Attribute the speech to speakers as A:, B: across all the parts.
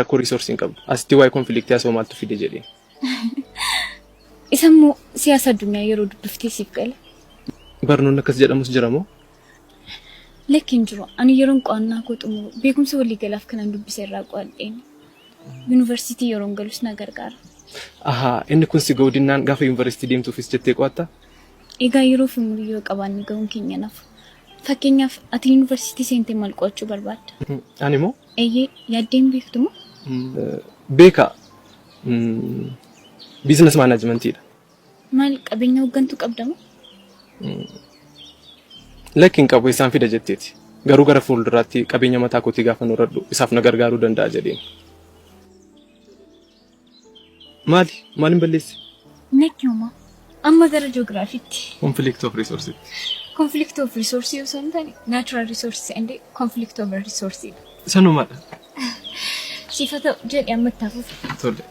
A: Rakkoo riisoorsii hin qabdu. Asitti waa'ee konfiliktii haasa'uu maaltu fide jedheen.
B: Isa immoo siyaasa addunyaa yeroo dubbiftee siif gala.
A: Barnoonni akkas jedhamus jira moo?
B: Lakki hin jiru. Ani yeroon qo'annaa koo xumuru beekumsa waliigalaaf kanan dubbise irraa qo'adheen. Yuunivarsiitii yeroon galus na gargaara.
A: Ahaa, inni kun si ga'uu dinnaan gaafa yuunivarsiitii deemtuufis jettee qo'attaa?
B: Egaa yeroo fi umurii yoo qabaanne ga'uun keenya hin hafu. Fakkeenyaaf ati yuunivarsiitii seentee maal qo'achuu barbaadda?
A: Ani moo?
B: Eeyyee, yaaddee hin beektu moo?
A: Beeka. Business management dha.
B: Maal qabeenya hooggantu qabda moo?
A: Lakki hin qabu eessaan fida jetteeti. Garuu gara fuulduraatti qabeenya mataa kootii gaafan horadhu isaaf na gargaaruu danda'a jedheen. Maali? Maalin balleesse?
B: Lakki homaa. Amma gara ji'oogiraafiitti.
A: Conflict of resource.
B: Conflict of resource osoo hin taane natural resources and conflict over resource dha.
A: Sanumadha.
B: Siif haa ta'u jedhi amma itti hafuuf.
A: Tole.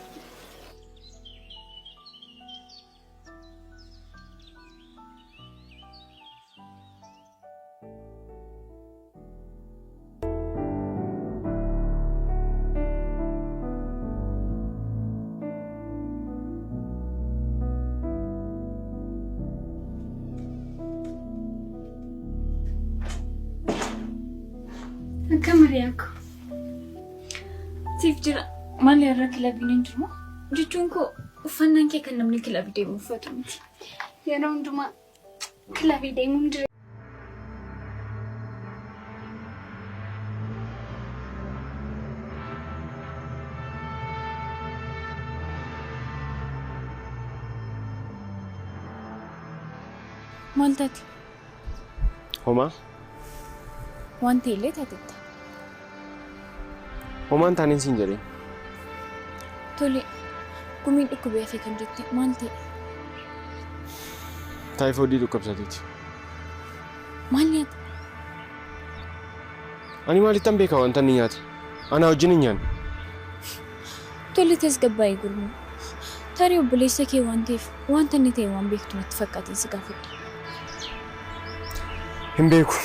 B: Akkam hiriyaa koo. Siif jira. Maali har'a kilabiin hin jiru? Jechuun koo uffannaan kee kan namni kilabii deemu uffatu miti. Yeroo hundumaa kilabii deemuun jira. Maal taate?
C: Homaa.
B: Waan ta'e illee taatetta.
C: Homaan taaneen siin jedhee.
B: Tole, gumiin dhukkubee hafe kan jette maal ta'e?
C: Taayifoodii dhukkubsateeti.
B: Maal nyaata?
C: Ani maalittan beeka wanta inni nyaate? Anaa wajjin hin nyaanne.
B: Tole tasgabbaa'ii gurmuu. Tarii obboleessa kee waan ta'eef wanta inni ta'e waan beektu natti fakkaateen si gaafadhe.
C: Hin beeku.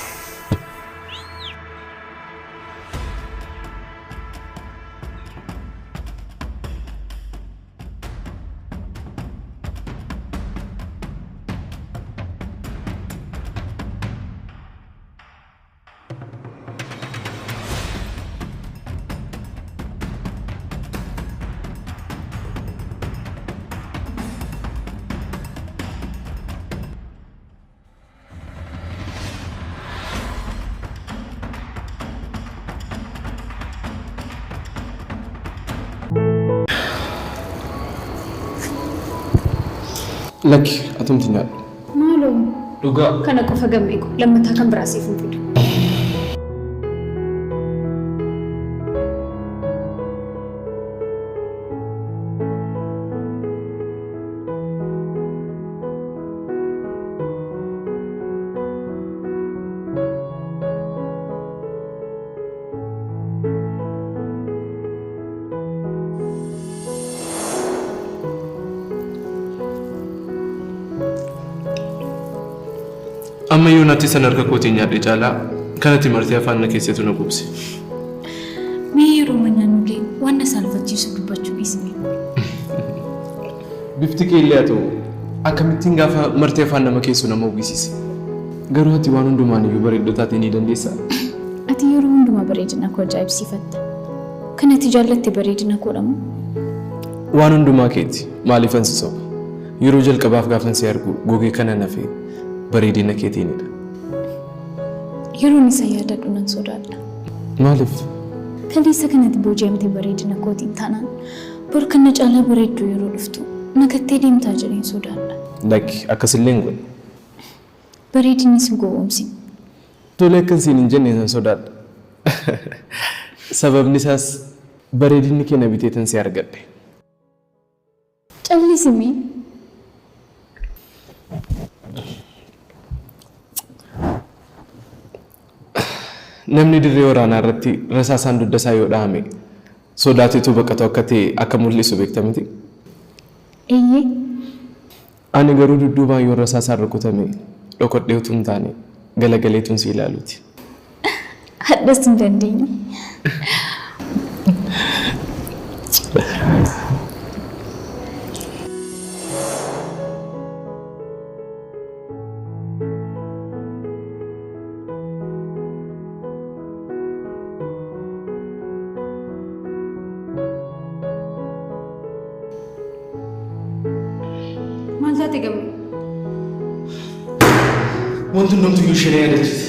A: Lakki atumti nyaadhu.
B: Maaloo
A: Dhugaa.
B: kana qofa gammee koo lammataa kan biraa siif hin fidu.
A: Amma yoonaatti san harka kootiin nyaadhe caalaa kanatti martee afaan na keessatu na gubse.
B: Mee yeroo nyaannullee waan na saalfachiisu dubbachuu dhiisne.
A: Bifti kee illee haa ta'u akkamittiin gaafa martee afaan nama keessu nama uwwisise. Garuu ati waan hundumaan iyyuu bareedduu taatee ni dandeessaa?
B: Ati yeroo hundumaa bareedina koo ajaa'ibsiifatta. Kan ati jaallatte bareedina koodha moo?
A: Waan hundumaa keeti maaliifan si soba? Yeroo jalqabaaf gaafan si argu gogee kanan hafe bareedina keetiinidha.
B: Yeroon isa yaadadhu nan sodaadha.
A: Maaliif?
B: Kaleessa kanatti booji'amte bareedina kootiin taanaan bor kan na caalaa bareeddu yeroo dhuftu na gattee deemtaa jedheen sodaadha.
A: Lakki akkasillee hin godhu.
B: Bareedinni si gowwoomsin.
A: Tole akkan siin hin jenne nan sodaadha. Sababni isaas bareedinni kee na biteetan si argadhe.
B: Callisi mee.
A: Namni dirree waraanaa irratti rasaasaan dugda isaa yoo dhahame sodaateetu baqatu akka ta'e akka mul'isu beekta miti?
B: Eeyyee.
A: Ani garuu dudduubaan yoon rasaasaan rukutame dhokadhee utuu hin taane galagaleetun si ilaaluuti.
B: Hadhas hin dandeenye. Maal taate gammee?
A: Wanti hundumtuu ishee na yaadachiisa.